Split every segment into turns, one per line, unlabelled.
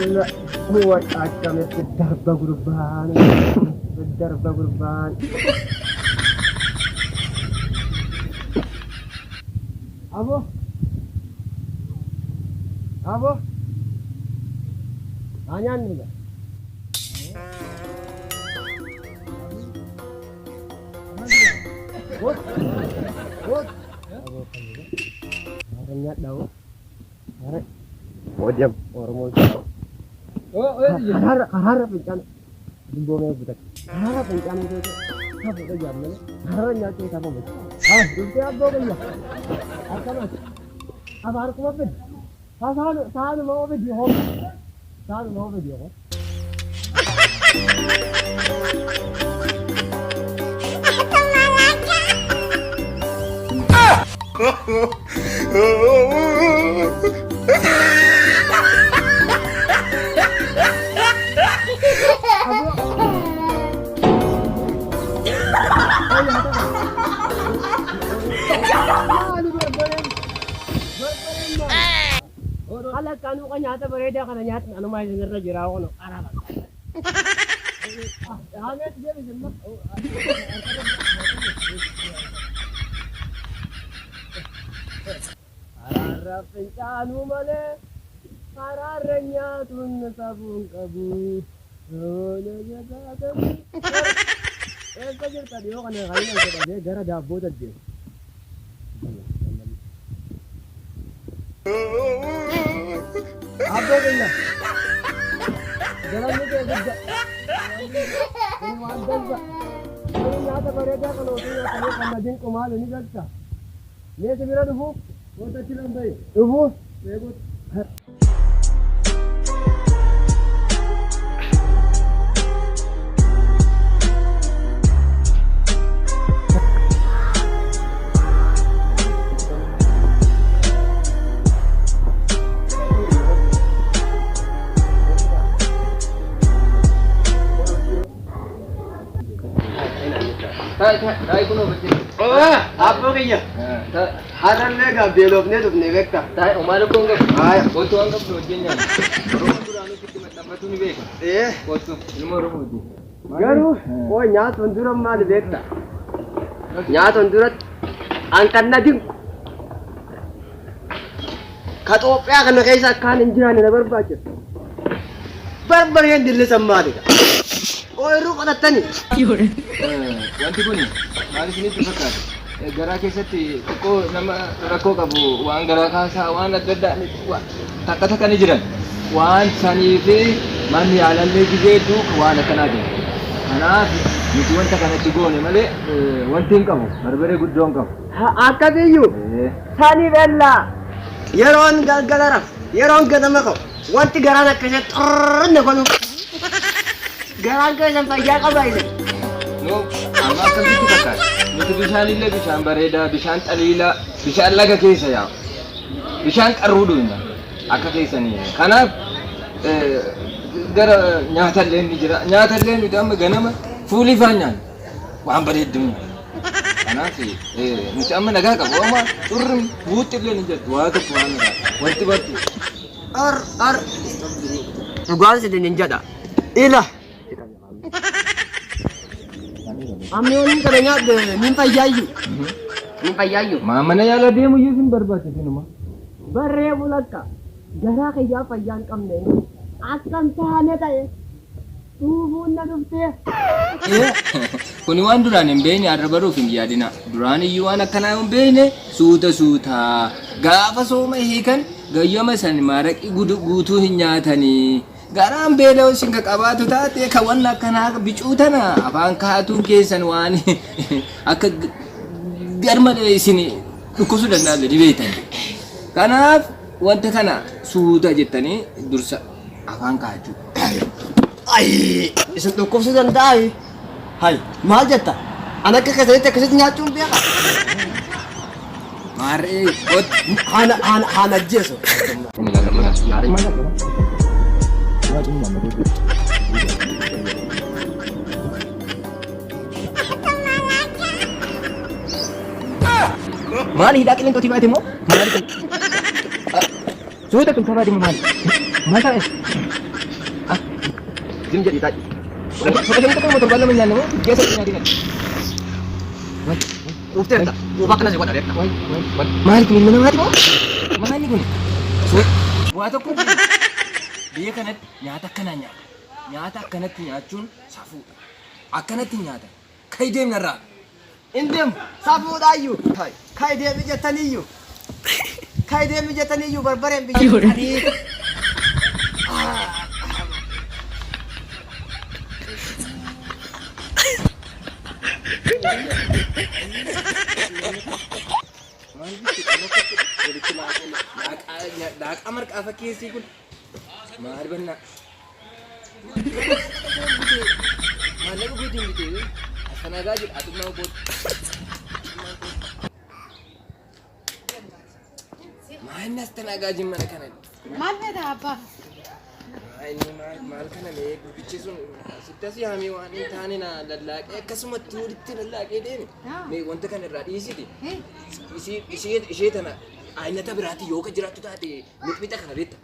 Akkamitti darba gurbaan, darba gurbaan. Abo. Abo. Haa nyaannu gaa. Wot. Wot. Abo kan jedhu. Haara nyaadhaa hoo. Haara. Wajjam Oromoon. Karaarra karaarra fincaan dumboo mee butate. Karaarra fincaan keessa safuudha jaammale. Karaarra nyaachuu safuu miti. Haa dhuftee abboo kiyya. Akkamas. Afaan kuma fidi. Saanuma hoo fidi hoo. Saanuma hoo fidi hoo. Maali barbareen? Barbareen maali? Haala akkaanuu kan nyaata bareedaa kana nyaatni anumaa isinirra jira kun qara bakka. Haameet deebise amma. Karaarra fincaanuu malee karaarra nyaatuun safuun qabu. Eessa jirta dhiyoo kana kan inni godhatee gara daabboo daddeemu. Abboo keenya. Galanni kee guddaa. Kun waan dansa. Kun nyaata bareedaa kana osoo nyaatanii kan na dinqu maali ni beekta. Mee si bira dhufuu? Kootu achi nan bahi. Dhufuu? Eeguutti.
Taa'e kunoo bakki.
Abboo kiyya. Har'allee gaa beelofnee dhufne beekta.
Taa'e homaa rakkoo hin qabu.
Haaya.
Kootu waan qabdu wajjin nyaata. Oromoon duraanuu sitti maxxanfatu ni beeka.
Ee.
Kootu ilma Oromooti.
Garuu hoo nyaatuun dura maali beekta? Nyaatuun duratti an kan na dinqu. Ka Xoophiyaa kana keessa akkaan hin jiraanne na barbaachisa. Barbareen dillisan maalidha? Ooyiruu qotattanii.
Wanti kun maal isinitti fakkaata? Garaa keessatti xiqqoo nama rakkoo qabu waan garaa kaasaa waan adda addaa takka takka ni jiran. Waan sanii fi manni yaalallee gizee hedduu waan akkanaa jira. Kanaaf nuti wanta kanatti goone malee wanti hin qabu barbaree guddoo hin qabu.
Akkasiyyuu sani bellaa yeroon galgala rafu yeroon ganama ka'u wanti garaan akka ishee xurrunne godhu garaan keessan fayyaa qaba isin.
No, amma akkamitti fakkaata? Nuti bishaan illee bishaan bareedaa, bishaan xaliilaa, bishaan laga keessa yaa'u. Bishaan qarruu dhugna akka keessanii. Kanaaf gara nyaatallee ni jira. Nyaatallee nuti amma ganama fuulii faan nyaanna. Waan bareeddu nyaanna. Kanaaf nuti amma nagaa qabu. Amma xurri buutti illee ni jirtu. Waa tokko waan nagaa. Wanti bartu.
Ar ar dhugaan isin hin jedha. Ila. Amma yoon kana nyaadhe nin fayyaayyu. Nin fayyaayyu.
Maa mana yaala deemu iyyuu sin barbaachisinuma.
Barree bulakka garaa kiyyaa fayyaa hin qabne akkan taane ta'e dhuufuun na dhuftee.
Kuni waan duraan hin beekne har'a baruuf hin yaadina. Duraan iyyuu waan akkanaa hin beekne suuta suuta. Gaafa sooma hiikan gayyama san maaraqii guutuu hin nyaatanii. Garaan beela'u isin ka qabaatu taate ka wanna akkanaa bicuu tana afaan kaatuun keessan waan akka garmalee isin dhukkubsuu danda'an ni beektan. Kanaaf wanta kana suuta jettanii dursa afaan kaachuu.
Ayi isin dhukkubsuu danda'aa? Hay maal jetta? An akka keessanitti akkasitti nyaachuun beeka.
Maarree ot.
Haana haana haana ajjeesu.
Maali hidhaa qilleenxootii baate immoo? Maali kun? Suuta tun baate immoo maali? Maal taa'e?
Zim jedhii taa'i. Kudha tokko torbaan lama nyaanne moo keessa nyaatiin ati.
Quufteerta. Quufa akkana si godha beekta.
Maali kun ilma namaati moo? Maali kun?
Waa tokko biyya kanatti nyaata akkanaa nyaata. Nyaata akkanatti nyaachuun safuudha. Akkanatti nyaata. Kai deemna irraa.
In deemu safuudhaayyuu. Kai deemi jettaniyyuu. Kai deemi jettaniyyuu barbareen biyya fixanii.
Daaqaa marqaa fakkeessii kun maal bannaa? Maallaqa guutuu hin bitee asanagaa jedha atummaa booda. Maal astanagaajiin mana kana?
Maal feeta abbaa?
Inni maal maal kana mee gurbichi sun sitti asii haamee waan hin taane na lallaaqee akkasumatti walitti lallaaqee deeme. Mee wanta kana irraa dhiisiti. Ishee ishee tana aynata biraatti yoo ka jiraattu taate mixmixa kana beekta.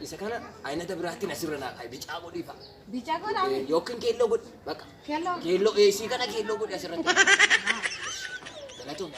Isa kana aynata biraatti asirra naa kaa'i bicaa godhii fa'a.
Bicaa godhaa?
Yookiin keelloo godhi bakka.
Keelloo?
Keelloo isii kana keelloo godhi asirratti. Galatoon.